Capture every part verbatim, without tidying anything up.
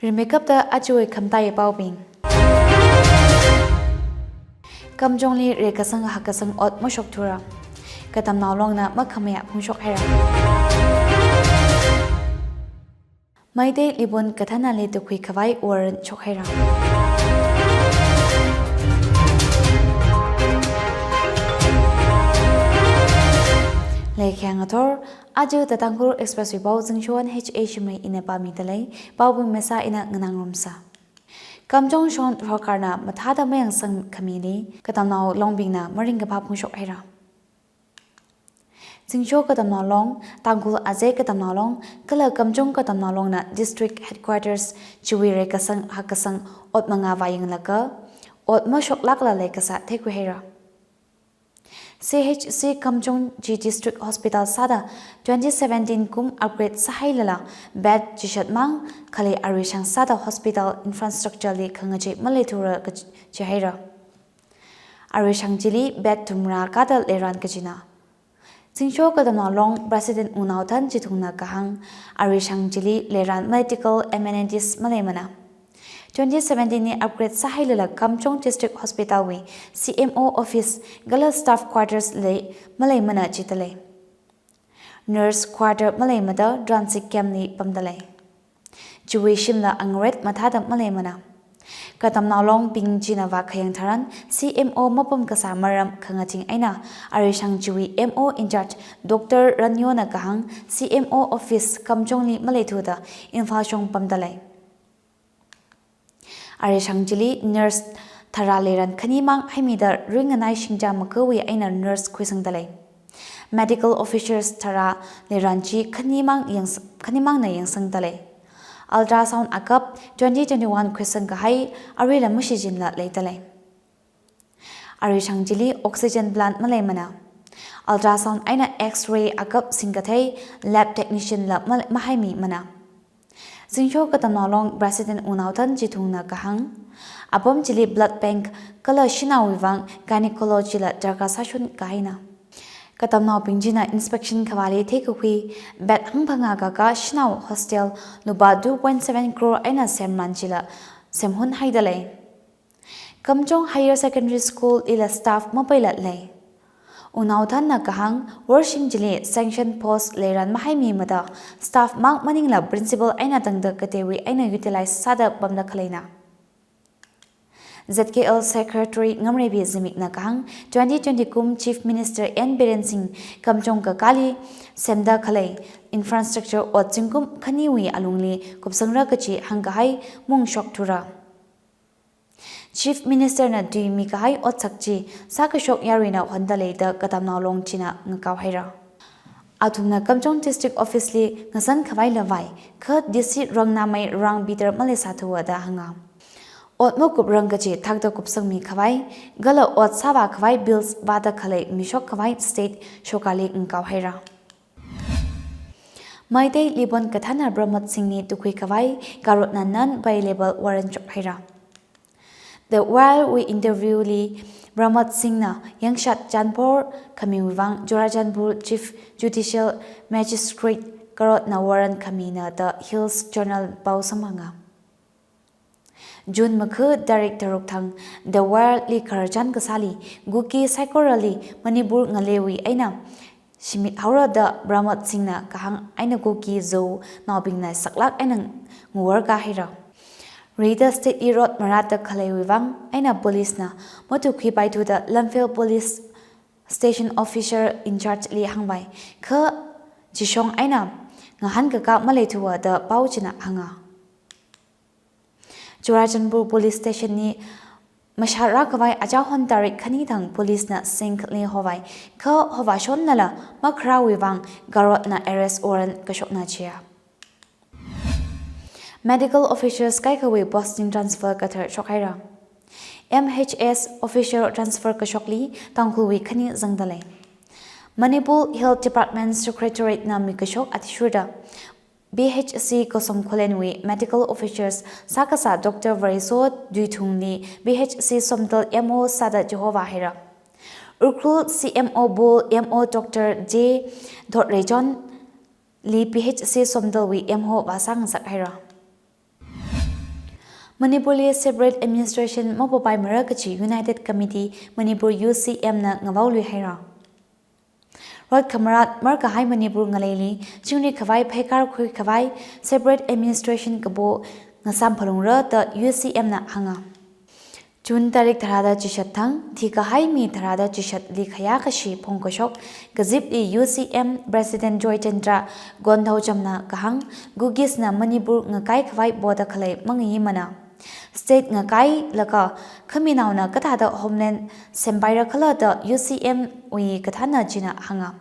Rimeikapta ajawui khamataiya paobing. Kamjongli reikasang hakkasang ot mashokthura. Katamnao Longna makhamayā phongshok haira. Meitei Libon kathānali tukhui khavai warrant shok haira. Leikhyang athor, aja The Tangkhul Express wui pao zingshon H A Shimray ina pāmida lei, paobing masā ina Nganang Rumsa. Kamjong shon sorkarna mathāda mayangsang khamili, Katamnao Longbingna maringkaphā phongshok haira. Zingsho Katamnao Long, Tangkhul Azei Katamnao Long, kala Kamjong Katamnao Longna District Headquarters chiwui reikasang hakkasang ot mangā vāyanglaga, ot mashoklākla leikasā theikhui haira. C H C Kamjong chi District Hospital sāda twenty seventeen kum upgrade sāhailala bed chishat mang khalei aruishang sāda hospital infrastructure li khangachei maleithura kaji haira. Aruishang chili bed thumrā kāda leiran kajina. Zingsho Katamnao Long President Unaothan Chithungna kahāng, aruishang chili leiran medical amenities maleimana. Twenty seventeen li upgrade sāhailala Kamjong District Hospital wui C M O office kala staff quarters lei maleimana jida lei. Nurse quarter maleimada transit camp li pamda lei. Chiwui shimla angaret mathāda maleimana. Katamnao Longbing china vākhayang tharan C M O mapam kasā maram khangathing eina aruishang chiwui M O in charge Doctor Ranyona kahāng C M O office Kamjongli maleithuda Imphal shong pamda lei. Aruishang chili nurse tharā leiran khani mang haimida ringanai shingcha makawui eina nurse khuisangda lei. Medical officers tharā leiran chi khani mang yangs-, khani mangna yangsangda lei. Ultrasound akap twenty twenty-one khuisang kahai aruila mashichinla leida lei. Aruishang chili oxygen plant maleimana. Ultrasound eina X-ray akap singkathei lab technician la ma-, mahaimimana. Zingsho Katamnao Long President Unaothan Chithungna kahāng, apam chili blood bank kala shanaowui vang gynecology la darkar sāshon kahaina. Katamnaobing china inspection khavāli theikakhui bed hangphangā kākā shanao hostel lupā two point seven crore eina semran chila semhon haida lei. Kamjong Higher Secondary School lila staff mapeila lei. Unaothanna kahāng, worshim chili sanction post leiran mahaimimada staff mang maningla principal eina tangda kateiwui eina utilize sāda pamda khaleina. Z K L Secretary Ngamreibi Zimikna kahāng, twenty twenty kum Chief Minister N Biren Singh Kamjong kakāli semda khalei infrastructure ot zingkum khaniwui alungli kupsangra kaji hāngkahai mungshokthura. Chief Minister na tui mikahai otsak chi sākashok yaruina honda leida Katamnao Long china ngakao haira. Athumna Kamjong District Office li ngasan khavai lavai, kha D C Rangnamei Rang Peter maleisāthuwa da hānga. Ot makuprang kaji thakda kupsangmi khavai, kala ot sāvā khavai bills vāda khalei mishok khavai state sorkarli ngakao haira. Meitei Libon kathāna Pramod Singhli tukhui khavai karotna non-bailable warrant shok haira. The Wire wui interview li Pramod Singhna yangshat chanpor khamiwui vang Churachandpur Chief Judicial Magistrate karotna warrant khamina da Hills Journal pao samphanga. June makha tarik tharuk thang The Wire li khararchan kasāli, Kuki saikorali Manipur ngaleiwui eina shimit haora da Pramod Singhna kahāng eina Kuki Zo naobingna saklāk eina nguwar kahaira. Rida state li rot marāda khaleiwui vang eina police na matukhuipaithuda Lamphel Police Station Officer in Charge li hāngpai, kha chishong eina ngahānkakā maleithuwa da pao china hānga. Churachandpur Police Station li mashāra khavai achahon tarik khani thang police na singkhali hovai, kha hovāshonnala makharāwui vang karotna arrest warrant kashokna chiya. Medical officers kaikhawui posting transfer kathar shok haira. M H S officer transfer kashokli Tangkhulwui khani zangda lei. Manipur Health Department Secretariat na mikashok athishurda P H C Kosom Khullenwui medical officers sākasā Doctor Vareso Tuithungli P H C Somdal M O sāda chihovā haira. Ukhrul C M O Pool M O Doctor J Thotreichonli P H C Somdalwui M O vāsāngasak haira. Manipurli separate administration mapopaimara kachi United Committee Manipur U C M na ngavaoluihaira. Rot khamarat markahai Manipur ngaleili chingri khavai pheikar khuikhavai separate administration kapo ngasamphalungra da U C M na hānga. June tarik tharāda chishat thang thikahai mi tharāda chishatli khayā kashi phongkashok kazipli U C M President Joy Chandra Gonthao Cham na kahāng, Kukis na Manipur ngakai khavai poda khalei mangayimana. State ngakailaga khaminaona kathāda homeland sempaira khala da U C M wui kathānna china hānga.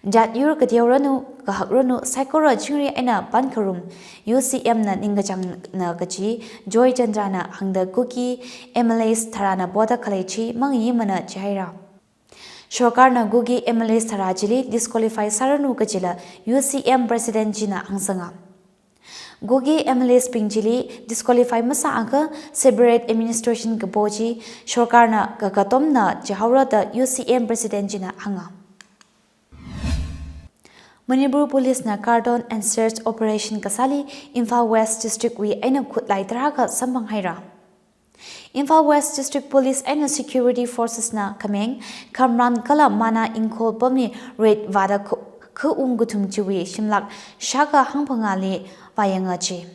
Jat yur kateoranu, kahakranu, saikora chingri eina pankharum U C M na ningkachāngna kachi Joy Chandra na hāngda Kuki M L As tharāna poda khalei chi mangayimana chihaira. Sorkarna Kuki M L As tharā chili disqualify sāranu kachila U C M President china hāngsanga. Kuki M L As bing chili disqualify masāakha separate administration kapo chi sorkarna kakatomna chihaora da U C M President china hānga. Manipur Police na cordon and search operation kasāli Imphal West District wui eina khutlai tarākha samphanghaira. Imphal West District Police eina Security Forces na Kameng, Kamran kala Mana Ingkhol pamli raid vāda khu-, khaung kathum chiwui shimlak shākha hangphangāli vāyanga chi.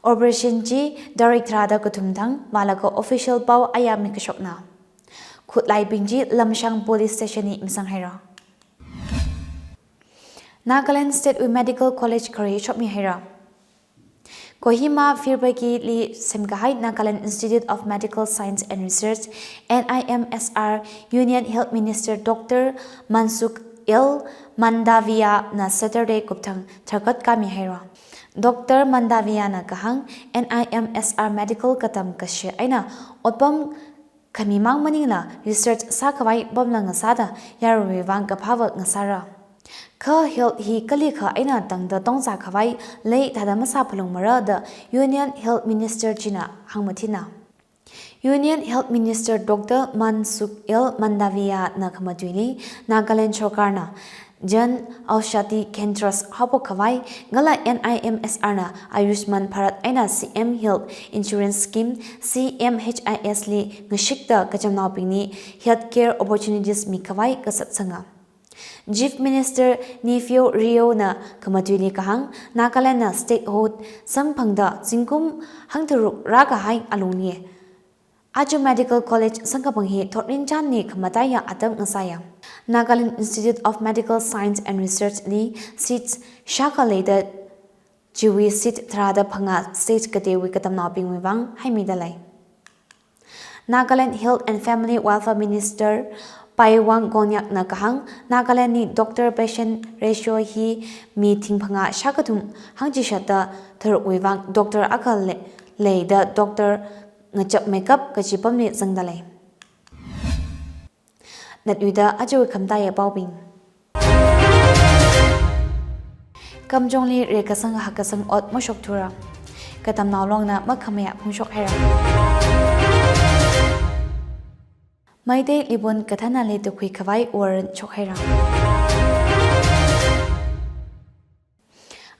Operation chi tarik tharāda kathum thang vālaga official pao aya mikashokna. Khutlaibing chi Lamshang Police Station li misanghaira. Nagaland State wui Medical College khare shokmihaira. Kohima Phirbakiri li semkahai Nagaland Institute of Medical Science and Research, N I M S R, Union Health Minister Doctor Mansukh L Mandaviya na Saturday kupthang tharkot kamihaira. Doctor Mandaviya na kahāng, N I M S R medical katam kashi eina otpam khamimang maningla research sākhavai pamla ngasāda yaruiwui vang kaphāva ngasāra. Kha health hi kalikha eina tangda tongzā khavai lei thāda masāphalungmara da Union Health Minister china hāngmathina. Union Health Minister Doctor Mansukh L Mandaviya na khamatuili Nagaland sorkarna Jan Aushadhi Kendras haophok khavai, kala N I M S R na Ayushman Bharat eina C M Health Insurance Scheme, C M H I S li ngashikta kachamnaobingli healthcare opportunities mikhavai kasatsanga. Chief Minister Neiphiu Rio na khamatuili kahāng, Nagaland na statehood samphangda zingkum hangtharuk rākahai alungli aja medical college samkaphang hi thotrinchānli khamataiya atam ngasāya. Nagaland Institute of Medical Science and Research li seats shākha leida chiwui seat tharāda phangā state kateiwui katamnaobingwui vang haimida lei. Nagaland Health and Family Welfare Minister Paiwang Konyak na kahāng, Nagaland li doctor patient ratio hi mi thingphangā shākathum hangchishatda tharukwui vang doctor akha le-, leida doctor ngachapmeikap kachi pamli zangda lei. Natluida ajawui khamataiya paobing. Kamjongli rekasang hakkasang ot mashokthura. Katamnao longna makhamayā phungshokhaira. Meitei Libun kathānali tukhui khavai warrant shokhaira.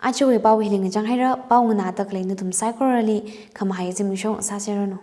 Ajawui pao hili ngachanghaira, pao nganāda khalei nathum saikorali khamahai zimiksho sāseranu.